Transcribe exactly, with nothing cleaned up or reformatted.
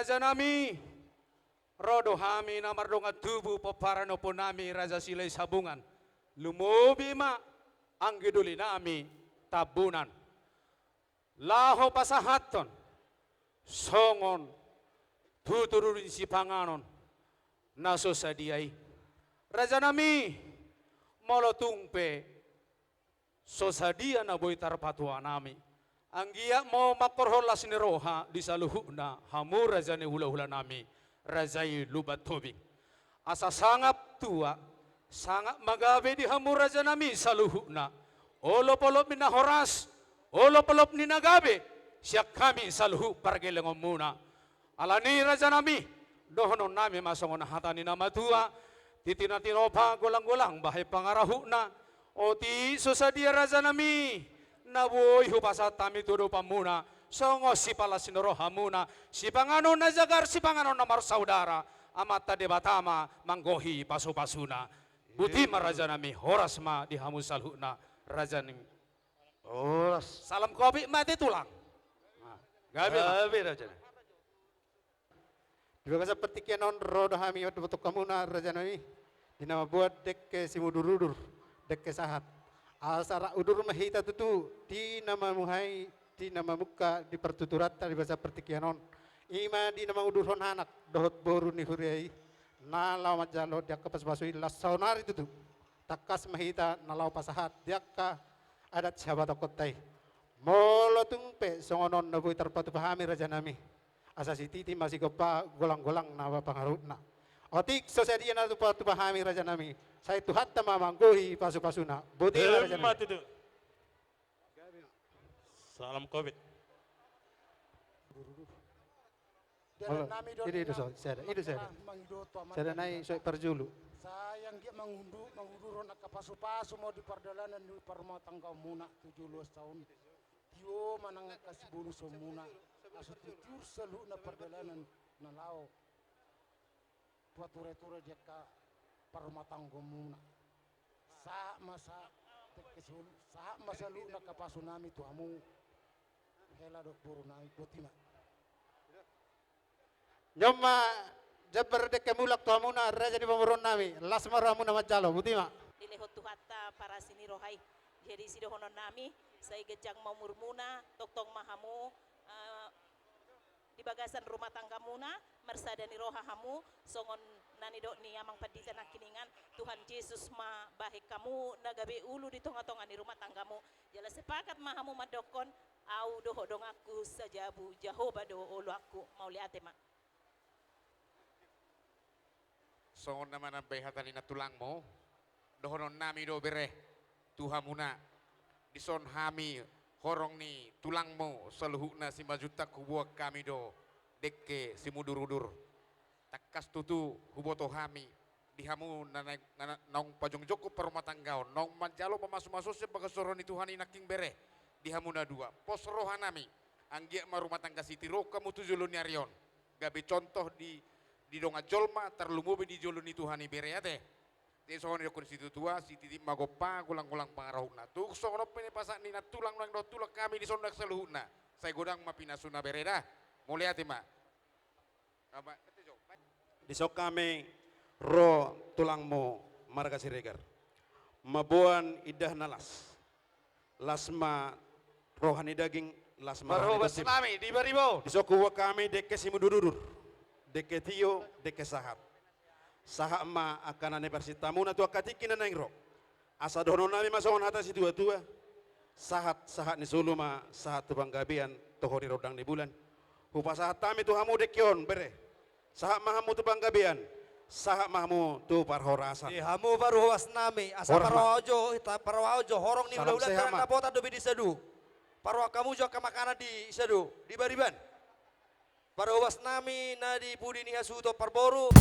Rajanami, ro do hami na mardongan tubu pomparan ni ompunami Raja Silahisabungan, lumobi ma anggi dolinami Tambunan, laho pasahathon songon tutu ruri ni sipanganon na so sadia i. Rajanami, molo tung pe so sadia na boi tarpatupa nami, anggiat ma mangkorhon las ni roha di saluhutna hamu raja ni hulahulanami, raja i Lumban Tobing. Asa sangap tua, sangap ma gabe di hamu rajanami saluhutna, olopolop ni na horas, olopolop ni na gabe, sian hami saluhut pargellengonmuna. Alani i rajanami, dohononnami ma songon hata ni na matua: Titi-titi na tinopa, golanggolang bahen pangarahutna. Otik so sadia rajanami na boi hupasahat hami tu adopanmuna songon sipalas ni rohamuna, sipanganon na jagar, sipanganon na marsaudara. Amanta Debata ma manggohi pasupasuna. Botima rajanami, horas ma di hamu saluhutna, rajanami. Horas. Salam covid ma ate tulang. Nah, gabe ma. Gabe rajanami. Di bagasan partingkian on ro do hami mandapothon hamuna rajanami, di na mamboan dengke simudurudur, dengke sahat. Asa rap udur ma hita tutu di na mamuhai, di na mamungka di partuturanta di bagasan partingkian on. I ma di na mangudurhon anak dohot boru ni huria i, na laho manjalo di angka pasupasu i, laos saonari tutu tangkas ma hita na laho pasahat di angka adat sihabatahononta i. Molo tung pe songon on na boi tarpatupa hami rajanami, asa sititi ma sigompa, golanggolang nama pangarahutna. Otik so sadia na tarpatupa hami rajanami, sai Tuhanta ma manggohi pasupasuna. Botima rajanami. Emma tutu. Salam covid. Dalan nami do, i do, so sada, i do sada. Sada nai so parjolo. Sai anggiat mangudu-, mangudurhon angka pasupasu ma di pardalanan ni parumatanggaonmuna tu joloan saon. Tio ma nang angka sibolusonmuna, asa tutur saluhutna pardalanan na laho tu atura-tura di angka parumatanggaonmuna. Sahat ma sa-, sahat ma saluhutna angka pasu nami tu hamu, hela dohot boru nami. Botima. Nion ma jambar dengke mulak tu hamuna raja ni pamoruon nami, las ma rohamuna manjalo. Botima. Dilehon Tuhanta parasi ni roha i. Jadi sidohonon nami, sai ganjang ma umurmuna, tongtong ma hamu, eh, di bagasan rumah tanggamuna, marsada ni roha hamu, songon na nidok ni Amang Pandita nangkiningan, Tuhan Jesus ma bahen hamu na gabe ulu di tongatonga ni rumah tanggamu. Jala sepakat ma hamu mandokkon, au dohot donganku sajabu, Jahowa do oloanku. Mauliate ma. Songon na manambai hata ni nantulangmu, dohonon nami do bere tu hamuna, dison hami horong ni tulangmu saluhutna Simanjuntak huboan hami do dengke simudurudur. Tangkas tutu huboto hami di hamu na, na, na, naung pajongjongkon parumatanggaon, naung manjalo pamasumasuon sian bagas joro ni Tuhan i nangkin bere, di hamu na dua. Pos roha nami, anggiat ma rumah tangga sitiruon hamu tu jolo ni ari on, gabe contoh di, di dongan jolma, tarlumobi di jolo ni Tuhan i bere, ate. Jadi songon na nidokkon ni situatua, sititi ma gompa, golanggolang pangarahutna. Tung songon on pe na nipasahat ni nantulang nang dohot tulang hami dison nang saluhutna, sai godang ma pinasuna bere da. Mauliate ma. Dison hami ro tulangmu marga Siregar, mamboan indahan na las. Las ma roha ni daging, las ma roha ni tondi. Parhobas nami di bariba on. Dison huboan hami dengke simudurudur, dengke tio, dengke sahat. Sahat ma angka na niparsinta muna tu angka tingki na naeng ro. Asa dohonon nami ma songon hata situatua: Sahat, sahat ni solu ma sahat tu panggabean, toho di rondang ni bulan. Hupasahat hami tu hamu dengke on bere. Sahat ma hamu tu panggabean, sahat ma hamu tu parhorasan. Di hamu parhobas nami, asa parroha jo, ta-, parroha jo horong ni hulahula, terang dapotan dope di sadu. Parroha hamu jo angka makanan di sadu, di bariba on. Parhobas nami na di pudi ni hasuhuton parboru.